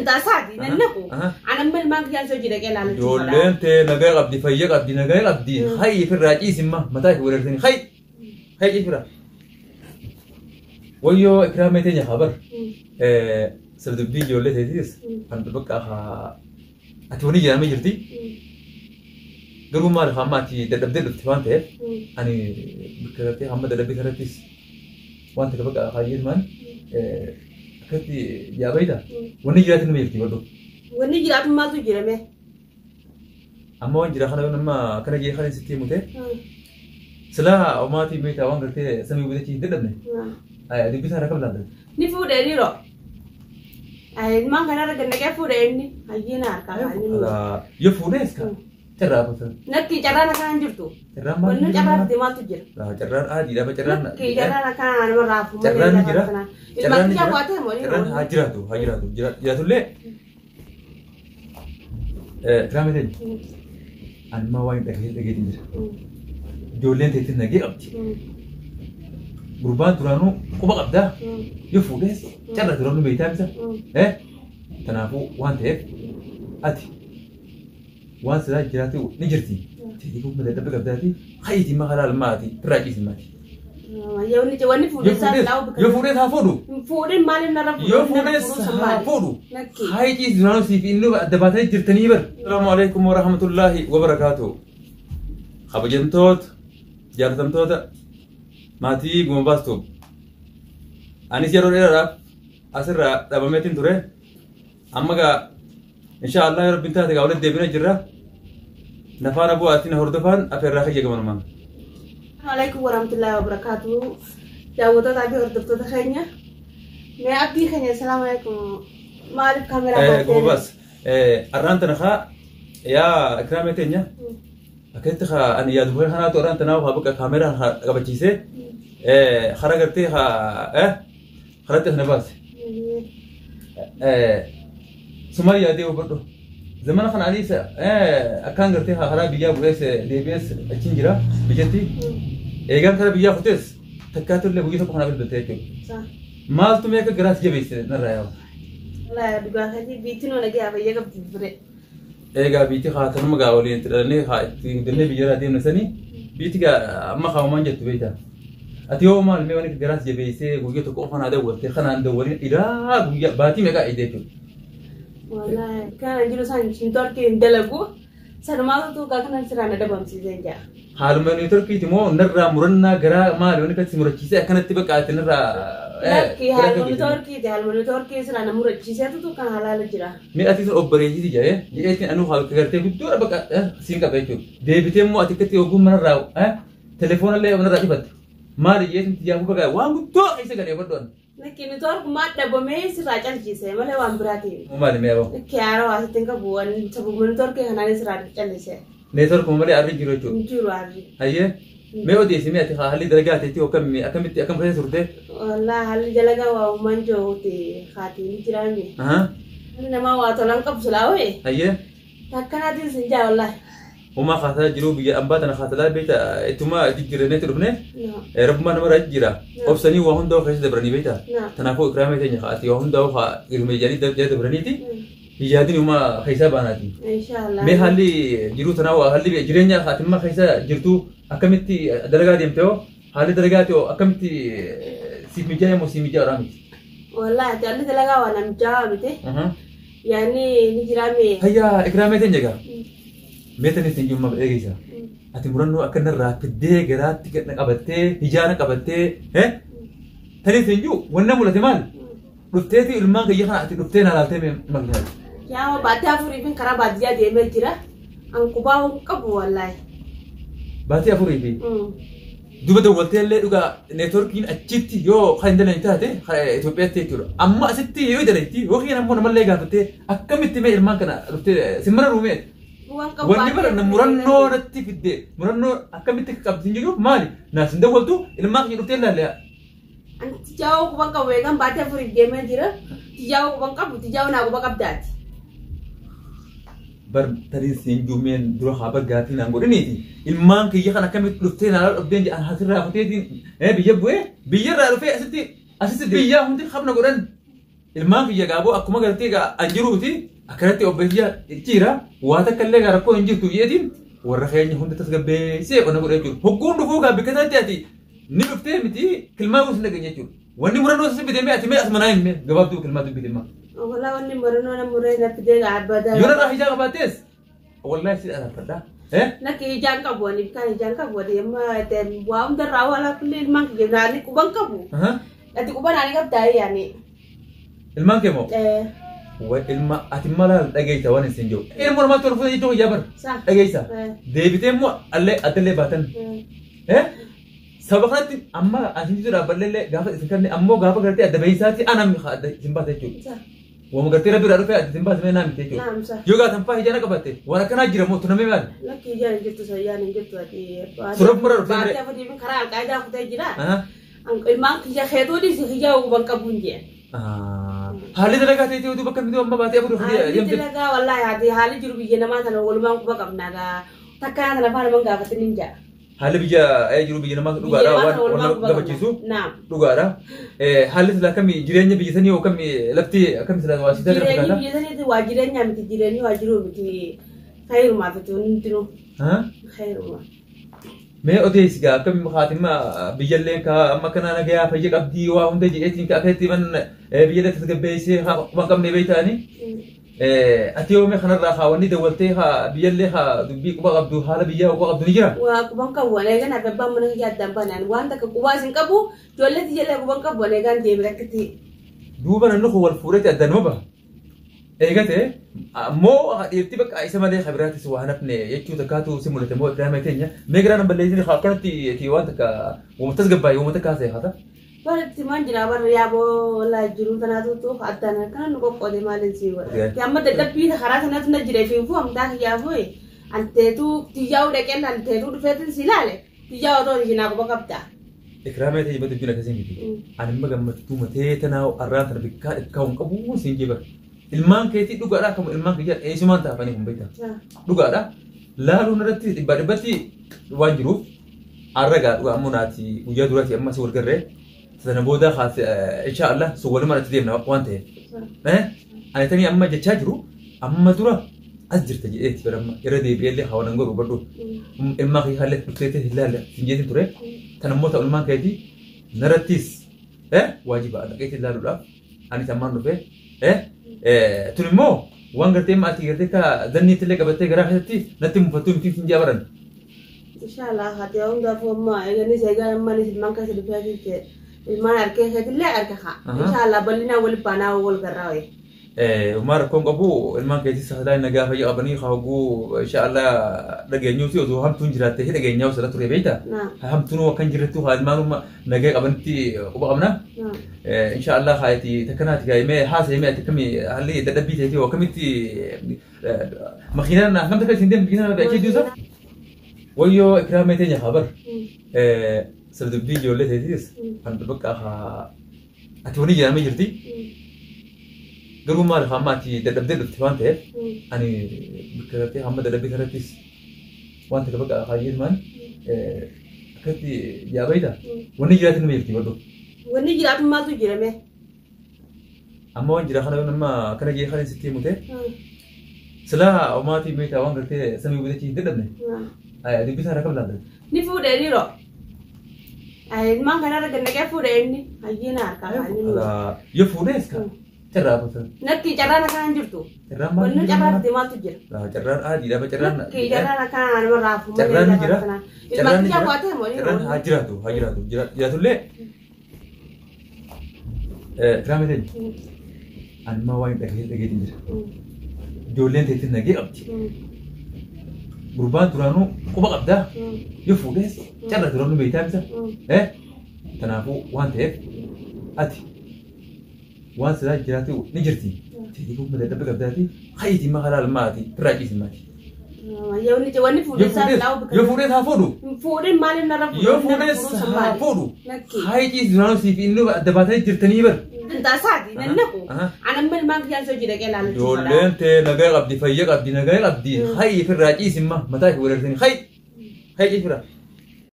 Dantaa isaati nan naqu. An amma ilmaan kiyyaan hojii dhaqee ilaalachuu fedha. Ijoolleen tee nagaa qabdi, fayya qabdi, nagaa qabdi. Hayi ifirraa ciisimma mataa ifi wareersanii hayi hayi ciifira. Wayyoo ikraamee teenya haa bar. Sila dubbii ijoollee teetiis kan bakka haa ati wani jedhamee jirti. Garuu maal hamma ati dadhabdee dhufte waan ta'eef ani bakka gartee hamma dadhabbii kanattis waan takka bakka kaayyeetumaan akkatti yaabayta wanni jiraatu nama jirti godhu. Wanni jiraatu maaltu jira mee? Amma waan jira kana yoo nama akkana jee kana sitti himute silaa omaatii beektaa waan gartee samii bitachii hin dadhabne dubbii sana rakam laalta. Ni fuudhee dhiiroo. Ilmaan kanarra gad naqee fuudhee inni hayyiina harkaa kaanii. Yoo fuudhees ka carraa kutan. Nakki carraan akkanaa hin jirtu. Carraan maal? Wanni carraa fide maaltu jira? Carraan adiidha carraan. Nakki carraan akkanaa nama raafu. Carraan ni jira. Ilmaan kiyyaa bu'aatee moo Carraan haa jiraatu haa jiraatu jiraatullee. Kiraamee teenya. Ani maa waan dhagee dhageetiin jira. Ijoolleen teettiin nagee qabdi. Gurbaan duraanuu quba qabdaa. Yoo fuudhees carraa duraanuu beektaa misa. Kanaafuu waan ta'eef ati waan silaa jiraatu ni jirti. Teetii kun dadhabbii qabdaati. Hayitii ma halal maati irraa ciisi maati. Wanni fuudhee isaa silaa Yoo fuudhees haa fuudhu. Fuudhin maaliif narra fuudhu? Yoo fuudhees haa fuudhu. Hayitii duraanuu siif inni adda baatanii jirtanii bar. Asalaamu alaikum wa rahmatullahi wa barakaatuh. Kabajamtoota jaalatamtoota maatii guma baastu. Anis yeroo dheeraadhaaf asirraa dhabameetiin ture. Amma gaa insha Allah yoo rabbiin taate gaa walitti deebinee jirra. Nafaana bu'aatiin hordofaan afeerraa kiyya gamanumaan. Alaikum warahmatullahi wabarakatuh. Daawwattootaa fi hordoftoota keenya. Mee abdii keenya assalaamu alaikum. Maaliif kaameraa baattee? Guma baas. Arraan tana kaa yaa ikraamee teenya akkasitti kaa ani yaadu bu'ee kanaatu arraan tanaa haa bakka kaameraa haa qabachiisee karaa gartee haa karatti as na baase. Sumaa yaadee hubadhu. Zamana kana anis akkaan gartee karaa biyyaa bu'ees deebi'ees achiin jira biyyatti. Eegaan karaa biyyaa kutees takkaatu illee guyyaa tokko kana bilbilte jechuudha. Maaltu mee akka garaas jabeesse narraa yaa'u. Wallaahi dhugaa keetii biittiin ona gahee fayyaa qabdi ture. Eegaa biitti haa tanuma gaa waliin itti dhalannee haa itti guddannee biyyarraa deemne sanii biitti gaa amma kaawwamaan jettu beektaa. Ati yoo maal mee wani garaas jabeessee guyyaa tokko qofa naa dawwalte kanaan dawwalin ilaa guyyaa baatii meeqaa eegdee jechuudha. Wallaahi kana jiru isaan networkii hin dalagu. Sanumaatu tuuqaa kanan siraan adabamsiisee jira. Haaluma neetworkiiti moo narraa murannaa garaa maali wani kan si murachiisee akkanatti bakka ati narraa. Lakki haaluma neetworkiiti haaluma neetworkii siraan murachiiseetu tuuqaa halaala jira. Mee ati sun obboleettii jedhee jedheetiin anuu haa gartee guddoodha bakka siin qaba jechuudha. Deebitee immoo ati akkatti oguu manarraa telefoona illee manarraa cufatte. Maali jedheetiin tiyyaafuu bakka waan guddoo keessa galee baddoon. Lakki neetworkumaa dhabamee sirraa calchise malee waan biraatiin. Maali mee aboo? Lakki haara waa sitti hin qabu waan sababuma neetworkii kanaan sirraa callise. Neetworkuma malee arri jiru jechuudha. Hin jiru arri. Hayyee mee odeessi mee ati haalli dalagaa teetii akkamitti akkam keessa turte? Wallaahi haalli dalagaa waa uumaan jiruuti haatiin ni jiraame. Nama waa tolan qabu silaa wee. Hayyee. Takkanaatiin sin jaa wallaahi. Uumaa kaasaa jiru biyya ambaa tana kaasalaa beekta ittuma jijjiirreetti dhufne rabbumaa namarraa jijjiira. Obsanii waa hundaa keessa dabranii beekta. Kanaafuu ikraamee teenya ati waa hundaa haa hirmee jedhanii jala dabraniiti. Yaadin uumaa keessaa baanaati. Inshaallah. Mee haalli jiruu tanaa haalli jireenya haatimmaa keessa jirtu akkamitti dalagaa deemte hoo haalli dalagaa ta'e akkamitti siif mijaa'e moo siif mijaa'uudhaa miti? Wallaahi haalli dalagaa waa na mijaa'aa miti. Yaani ni jiraame. Hayyaa ikraamee teenya egaa. Mee tani isin jumma eegisa. Ati murannoo akka narraa fiddee garaatti na qabattee hijaana qabattee tani isin jiru wanna mul'ate maal? Dhufteeti ilmaan kiyya kana ati dhuftee na laaltee mee maal? Yaa baatii afurii fi karaa baadiyyaa deemee jira. An qubaa hin qabu wallaahi. Baatii afurii fi duba dawwaltee illee dhugaa neetworkiin achitti yoo kan hin dalagin taate Itoophiyaatti jechuudha. Amma asitti yoo dalagti yookiin ammoo namallee gaafattee akkamitti mee ilmaan kana dhuftee simmara ruumee. Wanni bara murannoo natti fidde murannoo akkamitti akka qabdi hin jiru maali? Naas hin dawwaltu ilmaan kiyya dhuftee ilaalle. Ani tijaa'oo quban qabu eegan baatii afurii deemee jira. Tijaa'oo quban qabu tijaa'oo naa quba qabdaati. Bar tarii siin juumeen dura haa bargaatii naan godhiniiti. Ilmaan kiyya kan akkamitti dhuftee naa dhufteen jedhan asirraa kuteetiin biyya bu'ee biyyarraa dhufee asitti asitti biyyaa hundi qabna godhan. Ilmaan kiyya gaaboo akkuma gartee an jiruuti akkanatti obboleeyyaa jira waa takka illee rakkoo hin jirtu jeetiin warra keenya hunda tasgabbeessee qonna godhe jechuudha. Hogguun dhufuu gaa bikka sanatti ati ni dhuftee miti kilmaa gosa dhageenya jechuudha. Wanni murannoo si bitee ati mee as manaa hin mee gabaabduu kilmaa dubbite ma. Walaa wanni murannoo na muree na fidee abbada. Yoo narraa hijaa qabaattees wallahi si dhalaafadha. Lakki ijaan qabu ani kan ijaan qabu ani amma waa hundarraa walaa kulli ilmaan kiyya naani quban qabu. Ati quban ani qabdaa yaani. Ilmaan kee moo? Ilma ati malaan dhageessa waan isin jiru. Ilma namaatti ol fuudhee jechuun yaa bara. Dhageessa. Deebitee immoo allee addallee baatan. Sababa kanatti amma asin jiru dhaabballee gaafa isin kanne ammoo gaafa gartee adda bahiisaatti anam adda isin baasa jechuudha. Waama gartee rabbi irraa dhufee adda isin baasa mee naa miti jechuudha. Yoo gaatan faa hijaana qabatte waan akkanaa jira moo tunamee maali? Lakki ijaan hin jirtu sayyaan hin jirtu ati. Suuraa mura dhuftee Baatee afurii karaa alqaayidaa kutee jira. Ilmaan kiyya keetuu dhiisi kiyya quban qabu hin jeen. Haalli dalagaa ta'eetii oduu bakka miti amma baatee afurii Haalli dalagaa wallaahi haati haalli jiru biyya namaa tana walumaan quba qabna gaa takka tana afaan naman gaafatin hin jaa. Haalli biyya jiru biyya namaa dhugaadha waan nama gammachiisu dhugaadha. Haalli silaa akkamii jireenya biyya sanii akkamii lafti akkamii silaa waa siisaa jira Jireenyi fakkaata? biyya saniitti waa jireenyaa miti jireenyi waa jiruu miti khayrumaa miti hundinuu khayrumaa. Mee odeessi gaa akkamii haatimma biyyallee ka amma kana nagayaa fayya qabdii waa hunda jedheetiin ka akkasitti man biyyallee tasgabbeessee waan qabne beektaani. Ati yoo mee kanarraa haa wanni dawwaltee haa biyyallee haa dubbii quba qabdu haala biyyaa quba qabdu ni jira. Waa quban qabu waan eegan abbaan mana kiyya addaan baanaan waan takka qubaa isin qabu ijoollee tiyyallee quban qabu waan eegan deeme rakkitti. Duuba namni kun wal fuudhetti addaan numa baha. Eegate ammoo dhiirti bakka isa malee kabiraatis waa hafne jechuu takkaatu si mul'ate moo ibraahima keenya mee garaan hin balleessin haa akkanatti waan takka uummata tasgabbaa'e uummata kaasee haata. Bara itti maan jira bara yaaboo wallaahi jiruu tanaatu addaan akkana nu qoqqoode maaliin sii godha. Amma dadhabbii karaa sanatu na jira fiifuu amtaa kiyyaafuu anteetuu tiyyaa'uu dhaqeen anteetuu dhufeetin si ilaale tiyyaa otoo ishinaa quba qabda. Ikraamee ta'e dubbiin akkasii miti. Ani imma gammachuu matee tanaa arraan tana bikkaa dhikkaa hin qabu siin jee bara. Ilmaan keetii dhugaadhaa akkuma ilmaan kiyyaa eessumaan taafanii kun beektaa. Dhugaadha. Laaluun irratti dhibbaa dhibbatti waan jiruuf arra gaa dhugaa ammoo naati guyyaa duraati amma si wal garree sana booda haas insha Allah sun walumaan achi deemna waan ta'eef. Ani tanii amma jechaa jiru amma dura as jirta jedheeti bara amma irra deebi'eellee hawaan godhu badhu ilmaan kiyya haallee dhufteetii hin laalle hin jeetin ture. Tan immoo ta'u ilmaan keetii narattis waajiba dhaqeetii ilaaluudhaaf anis ammaan dhufee tun immoo waan gartee amma ati gartee ka zanniitti illee qabattee garaa keessatti natti mufattuu miti hin jaabaran. Inshallah haati hundaafuu amma eeganis eegan ammanis ilmaan keessa dhufee ilmaan harkee keetillee harka haa. Inshallah bal'inaan wal baanaa wal garraa wayi. Umar rakkoon qabu ilmaan keetii sahadaa nagaa fayya qabanii hawguu inshallah dhageenyuuti osoo hamtuun jiraatte dhageenyaa osoo ture beekta. Hamtuun akkan jirtu haa ilmaan nagaa qabanitti quba qabna. Inshallah haati takkanaati gaa'imee haasa'imee ati akkamii haalli dadhabbii ta'eeti akkamitti makiinaan nam takka isin deemu makiinaan achi duusa. Wayyoo ikraamee teenya habar. Sirdubbii ijoollee ta'eetis kan bakka ati wani jedhamee jirti. Garuu maal hamma ati dadhabdee dhufte waan ta'eef ani bakka gartee hamma dadhabbii kanattis waan takka bakka haayyeetumaan akkatti yaabayta wanni jiraatu nama jirti badhu. Wanni jiraatu maaltu jira mee? Amma waan jira kana nama akkana jee kana sitti himute silaa omaatii meetaa waan gartee samii bitachi hin dadhabne dubbii sana rakam laalta. Ni fuudhee dhiiroo. Ilmaan kanarra gannaqee fuudhee inni hayyiina harkaa. Yoo fuudhees ka carraa kutan. Nakki carraan akkanaan jirtu. Carraan maal? Wanni carraa fide maaltu jira? Carraan adiidha carraan. Nakki carraan akkanaa nama raafu. Carraan ni jira. Ilmaan kiyyaa bu'aatee moo? Carraan haa jiraatu haa jiraatu jiraatullee. Tiraamee teenya. Ani maa waan dhageetiin jira. Ijoolleen teetiin nagee qabdi. Gurbaan duraanuu quba qabdaa. Yoo fuudhees carraa duraanuu beektaa misa. Kanaafuu waan ta'eef ati waan silaa jiraatu ni jirti. Teetii kun dadhabbii qabdaati. Hayyitii ma halaal maati firraa ciisi maati. Wanni fuudhee Yoo fuudhees haa fuudhu. Fuudhin maaliif narra fuudhu? Yoo fuudhees haa fuudhu. Hayyitii duraanuu siif inni adda baatanii jirtanii bara. Taasaati nan naqu. Ani amma ilmaan kiyyaan soo dhaqee ilaalu. Ijoolleen tee nagaa qabdi fayya qabdi nagaa qabdi. Hayyi firraa ciisi ma mataa ishee weerarsanii hayyi. Hayyi ciisi firraa.